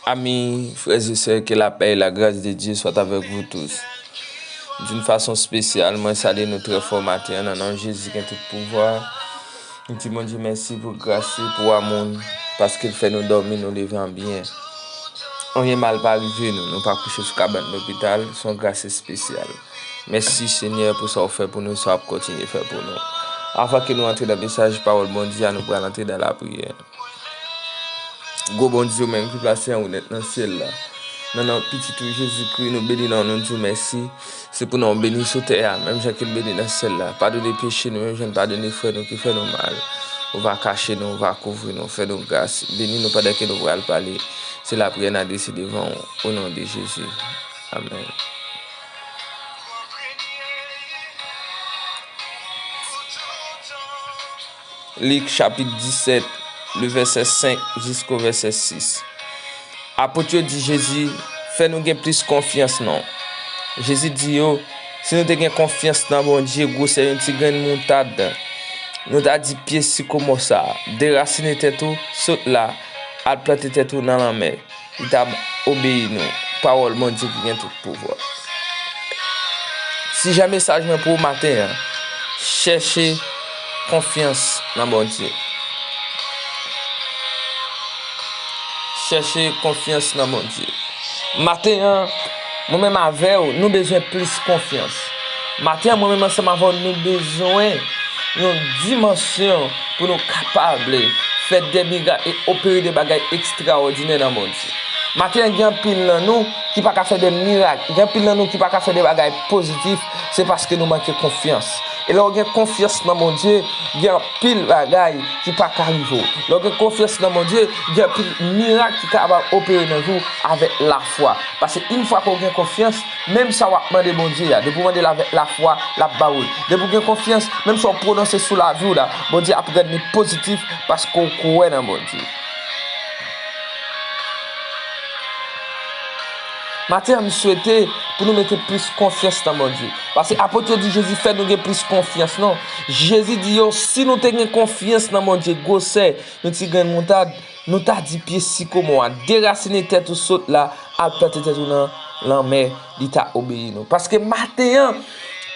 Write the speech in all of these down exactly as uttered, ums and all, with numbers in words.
Ami, frères et sœurs, que la paix et la grâce de Dieu soit avec vous tous. D'une façon spéciale, mwen salye nou trè fò maten an nan non Jezi ki gen tout pouvwa. M di Bondye mèsi pou gras li, pou amou l, paske l fè nou dòmi, nou leve an byen. Anyen mal pa rive nou, nou pa kouche sou kabann lopital, se yon gras espesyal. Mèsi Senyè pou sa w fè pou nou, sa w ap kontinye fè pou nou. Avan ke nou antre nan mesaj pawòl Bondye a, nou pral antre nan lapriyè. Gwo Bondye, ou menm ki plase an ou nèt nan syèl la. Nan non Pitit ou Jezikri, nou beni non w, nou di w mèsi. Se pou non w beni sou tè a, menm jan ke l beni nan syèl la. Padone peche nou, menm jan n padone frè nou ki fè nou mal. Ou va kache nou, ou va kouvri nou, fè nou gras. Beni nou pandan ke nou pral pale. Se lapriyè n adrese devan w, o non de Jezi. Amèn. Lik chapit disèt, le vèsè senk jisko vèsè sis. Apot yo di Jezi, fè nou gen plis konfyans non. Jezi di yo, si nou te gen konfyans nan Bondye gwosè yon ti grenn moutad, nou ta di pye sikomò sa a, derasinen tèt ou, sot la, al plante tèt ou nan lanmè. Li t ap obeyi nou. Pawòl Bondye ki gen tout pouvwa. Sijè mesaj mwen pou w maten an, chèche konfyans nan Bondye. Chèche konfyans nan Bondye. Maten an, mwen menm avè w, nou bezwen plis konfyans. Maten an, mwen menm ansanm avè w, nou bezwen yon dimansyon pou nou kapab fè de mirak e opere de bagay ekstraòdinè nan Bondye. Maten an, gen anpil nan nou ki pa ka fè de mirak, gen anpil nan nou ki pa ka fè de bagay pozitif, se paske nou manke konfyans. E lè w gen konfyans nan Bondye, gen anpil bagay ki pa ka rive w. Lè w gen konfyans nan Bondye, gen anpil mirak ki kapab opere nan vi w avèk lafwa. Paske yon fwa ke w gen konfyans, menm sa w ap mande Bondye a, depi w mande l avèk lafwa, l ap ba w li. Depi w gen konfyans, menm sa w pwononse sou lavi w la, Bondye ap rann li pozitif paske w kwè nan Bondye. Maten an, m swete pou nou mete plis konfyans nan Bondye. Paske apot yo di Jezi fè nou gen plis konfyans non. Jezi di yo, si nou te gen konfyans nan Bondye gwosè yon ti grenn moutad, nou ta di pye sikomò a, derasinen tèt ou sot la, al plante tèt ou nan lanmè, li ta obeyi nou. Paske maten an,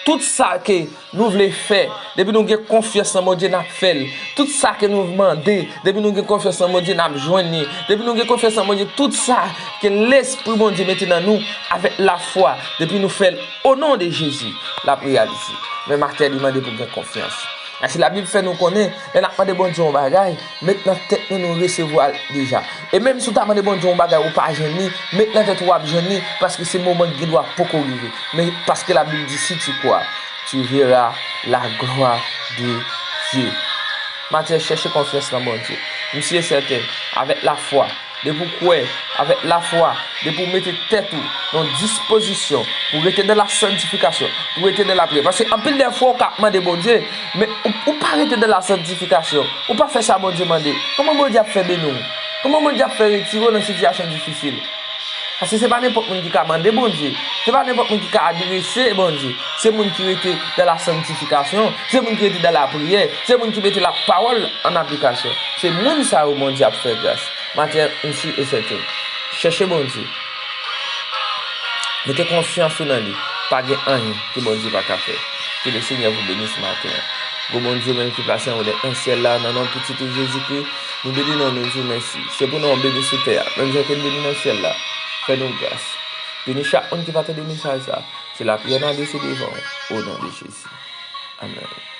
tout sa ke nou vle fè, depi nou gen konfyans nan Bondye, n ap fè l. Tout sa ke nou mande, depi nou gen konfyans nan Bondye, n ap jwenn li. Depi nou gen konfyans nan Bondye, tout sa ke Lespri Bondye mete nan nou avèk lafwa, depi nou fè l o non de Jezi, l ap reyalize. Men maten an li mande pou gen konfyans. Paske Labib fè nou konnen, lè n ap mande Bondye yon bagay, met nan tèt nou, nou resevwa l deja. E menm si w ta mande Bondye yon bagay, ou pa jwenn li, met nan tèt ou w ap jwenn li, paske se moman ki gendwa poko rive. Men paske Labib di, si tu crois, tu verras la gloire de Dieu. Maten, chèche konfyans nan Bondye. M si e sèten, avèk lafwa, depi w kwè, avèk lafwa, depi w mete tèt ou nan dispozisyon pou rete nan la sanktifikasyon, pou rete nan lapriyè. Paske anpil de fwa, w ka ap mande Bondye, men ou, ou pa rete nan la sanktifikasyon, ou pa fè sa Bondye mande. Kòman Bondye ap fè beni w? Kòman Bondye ap fè retire w nan sitiyasyon difisil? Paske se pa nenpòt moun ki ka mande Bondye. Se pa nenpòt moun ki ka adrese Bondye. Se moun ki rete nan la sanktifikasyon. Se moun ki rete nan lapriyè. Se moun ki mete lapawòl an aplikasyon. Se moun sa yo Bondye ap fè gras. Maten an, m si e sèten. Chèche Bondye. Mete konfyans ou nan li. Pa gen anyen ke Bondye pa ka fè. Que le Seigneur vous bénisse ce matin. Gwo Bondye, ou menm ki plase anwo nan syèl la, nan non Pitit ou Jezikri, nou beni non w, nou di w mèsi. Se pou non w beni sou tè a, menm jan ke l beni nan syèl la. Fè nou gras. Beni chak moun ki va tande mesaj sa. Se lapriyè n adrese devan w, o non de Jezi. Amèn.